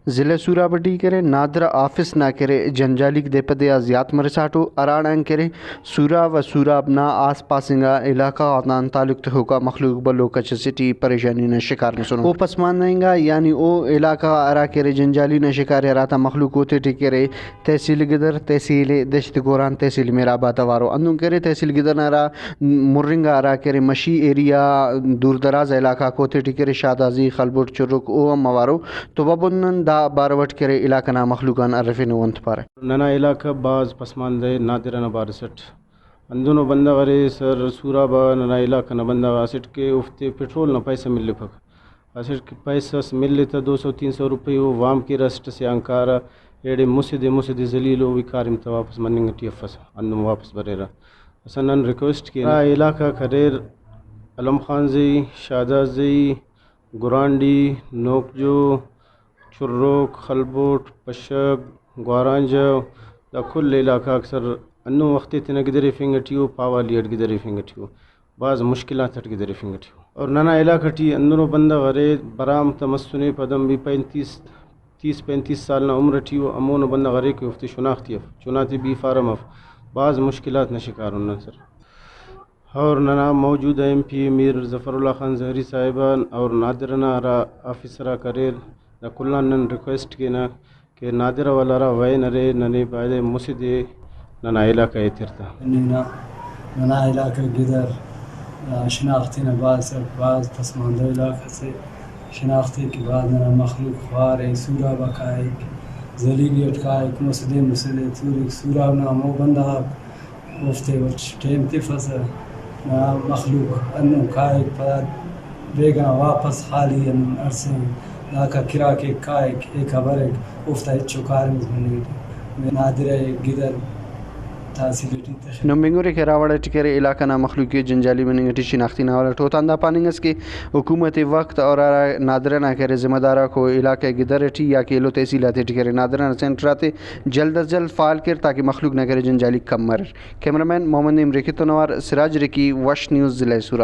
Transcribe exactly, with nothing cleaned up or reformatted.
ضلع سوراب ٹی کرے نادرہ آفس نا کرے جنجالیک دے پہ دے آ زیات مرساٹو، ہراڑان کرے سوراب و سوراب نا آس پاس انگا علاقہ غاتان تعلق تخوکا مخلوق بھلو کچ اسے ٹی پریشانی نا شکار مسنو۔ او پسماندہ انگا یعنی او علاقہ غا ہرا کرے جنجالی نا شکار ءِ، ہراتا مخلوق اوتے ٹی کرے تحصیل گدر، تحصیل دشت گوران، تحصیل میر آباد اوارو۔ ہندن کرے تحصیل گدر نا ہرا مرنگا ہرا کرے مشی ایریا، دور دراز علاقہ غاک اوتے ٹی کرے شادازی، خلبٹ، چرک او ہم اوارو۔ تو بابن نن دا بارو اٹ کرے علاقہ نا مخلوق آن ہرفینو انت پارہ۔ ننا علاقہ بھاز پسماندہ ءِ نادرہ نا بارث اٹ۔ ہندنو بندغ ارے سر سوراب آ ننا علاقہ نا بندغ اسٹ کہ اوفتے پٹرول نا پیسہ ملپک۔ اسٹ کہ پیسہ اس ملتہ دو سو تین سو روپئی او وام کیرہ اسٹ اسے آن کارہ، ایڑے مسہ دے مسہ دے ذلیل او، وی کاریم تا واپس مننگ ٹی افسہ، ہندن واپس بریرہ۔ اسہ نن ریکویسٹ کینہ، ہرا علاقہ غاک اریر، علم خان زئی، شاداز زئی، گرانڈی، نوکجو، چروک، خلبوٹ، پشگ، گوارانجو، دا کل علاقہ غاک سر ہندن وخت ءِ تینا گدریفنگ ٹی او، پاوالی اٹ گدریفنگ ٹی او، بھاز مشکلات اٹ گدریفنگ ٹی او۔ اور ننا علاقہ ٹی ہندنو بندغ ارے برام تا مسنے، پدم بھی پینتیس، تیس پینتیس سال نا عمر ٹی او، ہمونو بندغ ارے کہ اوفتے شناختی اف، چناتے بی فارم اف، بھاز مشکلات نا شکار ان نن سر۔ اور ننا موجودہ ایم پی اے میر ظفر اللہ خان زہری صاحب آن اور نادرہ نا ہرا آفیسر آک اریر، دا کل آن نن ریکویسٹ کینہ کہ نادرہ والا ہرا وین ارے، ننے بایدے مسہ دے ننا علاقہ ءِ ایتر تہ۔ ننا، ننا علاقہ گدر، آ، شناختی نا بھاز اٹ بھاز پسماندہ علاقہ سے، شناختی کہ بھاز ننا مخلوق خوار ءِ، سوراب آ کائک، ذلیلی اٹ کائک، مسہ دے مسہ دے تورک، سوراب نا ہمو بندغ آک اوفتے وٹ ٹائم تفسہ، نا مخلوق ہندن کائک، پدا بیگاہ واپس خالی ہندن ہڑسین، داکا کرا کیک کائک، ایکا بریک، اوفتا ہچو کاریم اس مننگ ٹی۔ نادرہ ءِ گدر تحصیل ٹی تخک۔ نم بنگرے کہ ہرا وڑ اٹی کرے علاقہ نا مخلوق ءِ جنجالی مننگ ٹی شناختی نا حوالہ اٹ اوتان دا پاننگ ئس کہ حکومت وقت اور ہرا نادرہ نا کرے ذمہ دار آک او علاقہ گدر ٹی یا کہ ایلو تحصیل آتے ٹی کرے نادرہ نا سینٹر آتے جلد از جلد فعال کیر تاکہ مخلوق نا کرے جنجالیک کم مریر۔ کیمرہ مین محمد نعیم ریکی تون اوار سراج ریکی، وش نیوز، ضلع سوراب۔